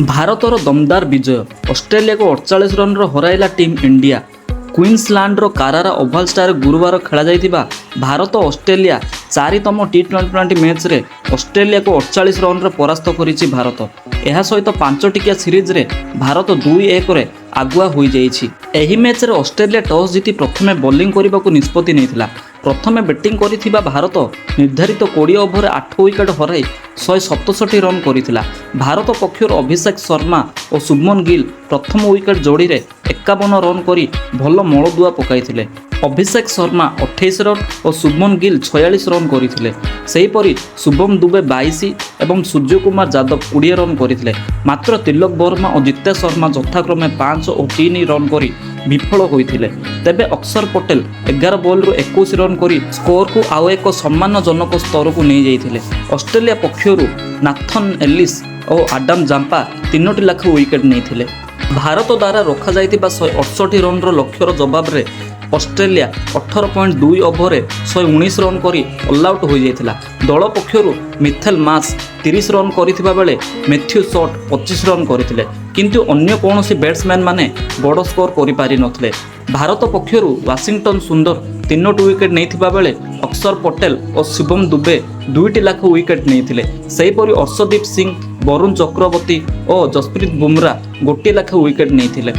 ଭାରତର ଦମଦାର ବିଜୟ। ଅଷ୍ଟ୍ରେଲିଆକୁ 48 ରନ୍‌ରେ ହରାଇଲା ଟିମ୍ ଇଣ୍ଡିଆ। କୁଇନ୍ସଲାଣ୍ଡର କାରାରା ଓଭାଲଠାରେ ଗୁରୁବାର ଖେଳାଯାଇଥିବା ଭାରତ ଅଷ୍ଟ୍ରେଲିଆ 4ତମ ଟି-20 ମ୍ୟାଚ୍ରେ ଅଷ୍ଟ୍ରେଲିଆକୁ 48 ରନ୍‌ରେ ପରାସ୍ତ କରିଛି ଭାରତ। ଏହା ସହିତ 5 ଟିକିଆ ସିରିଜରେ ଭାରତ 2-1ରେ ଆଗୁଆ ହୋଇଯାଇଛି। ଏହି ମ୍ୟାଚ୍ରେ ଅଷ୍ଟ୍ରେଲିଆ ଟସ୍ ଜିତି ପ୍ରଥମେ ବୋଲିଂ କରିବାକୁ ନିଷ୍ପତ୍ତି ନେଇଥିଲା। ପ୍ରଥମେ ବ୍ୟାଟିଂ କରିଥିବା ଭାରତ ନିର୍ଦ୍ଧାରିତ 20 ଓଭରରେ 8 ୱିକେଟ୍ ହରାଇ 167 ରନ୍ କରିଥିଲା। ଭାରତ ପକ୍ଷରୁ ଅଭିଷେକ ଶର୍ମା ଓ ଶୁଭମନ ଗିଲ୍ ପ୍ରଥମ ୱିକେଟ୍ ଯୋଡ଼ିରେ 51 ରନ୍ କରି ଭଲ ମୂଳଦୁଆ ପକାଇଥିଲେ। ଅଭିଷେକ ଶର୍ମା 28 ରନ୍ ଓ ଶୁଭମନ ଗିଲ୍ 46 ରନ୍ କରିଥିଲେ। ସେହିପରି ଶୁଭମ ଦୁବେ 22 ଏବଂ ସୂର୍ଯ୍ୟକୁମାର ଯାଦବ 20 ରନ୍ କରିଥିଲେ। ମାତ୍ର ତିଲକ ବର୍ମା ଓ ଜିତେଶ ଶର୍ମା ଯଥାକ୍ରମେ 5 ଓ 3 ରନ୍ କରି ବିଫଳ ହୋଇଥିଲେ। ତେବେ ଅକ୍ଷର ପଟେଲ 11 ବଲ୍ରୁ 21 ରନ୍ କରି ସ୍କୋରକୁ ଆଉ ଏକ ସମ୍ମାନଜନକ ସ୍ତରକୁ ନେଇଯାଇଥିଲେ। ଅଷ୍ଟ୍ରେଲିଆ ପକ୍ଷରୁ ନାଥନ ଏଲିସ୍ ଓ ଆଡାମ ଜାମ୍ପା ତିନୋଟି ଲେଖା ୱିକେଟ୍ ନେଇଥିଲେ। ଭାରତ ଦ୍ୱାରା ରଖାଯାଇଥିବା 168 ରନ୍ର ଲକ୍ଷ୍ୟର ଜବାବରେ ଅଷ୍ଟ୍ରେଲିଆ 18.2 ଓଭରରେ 119 ରନ୍ କରି ଅଲ୍ଆଉଟ୍ ହୋଇଯାଇଥିଲା। ଦଳ ପକ୍ଷରୁ ମିଚେଲ ମାର୍ଶ 30 ରନ୍ କରିଥିବା ବେଳେ ମେଥ୍ୟୁ ସର୍ଟ 25 ରନ୍ କରିଥିଲେ। କିନ୍ତୁ ଅନ୍ୟ କୌଣସି ବ୍ୟାଟ୍ସମ୍ୟାନ୍ ମାନେ ବଡ଼ ସ୍କୋର କରିପାରିନଥିଲେ। ଭାରତ ପକ୍ଷରୁ ୱାଶିଂଟନ ସୁନ୍ଦର ତିନୋଟି ୱିକେଟ୍ ନେଇଥିବା ବେଳେ ଅକ୍ଷର ପଟେଲ ଓ ଶୁଭମ ଦୁବେ ଦୁଇଟି ଲେଖା ୱିକେଟ୍ ନେଇଥିଲେ। ସେହିପରି ଅର୍ଶଦୀପ ସିଂ, ବରୁଣ ଚକ୍ରବର୍ତ୍ତୀ ଓ ଜସପ୍ରୀତ ବୁମରା ଗୋଟିଏ ଲେଖା ୱିକେଟ୍ ନେଇଥିଲେ।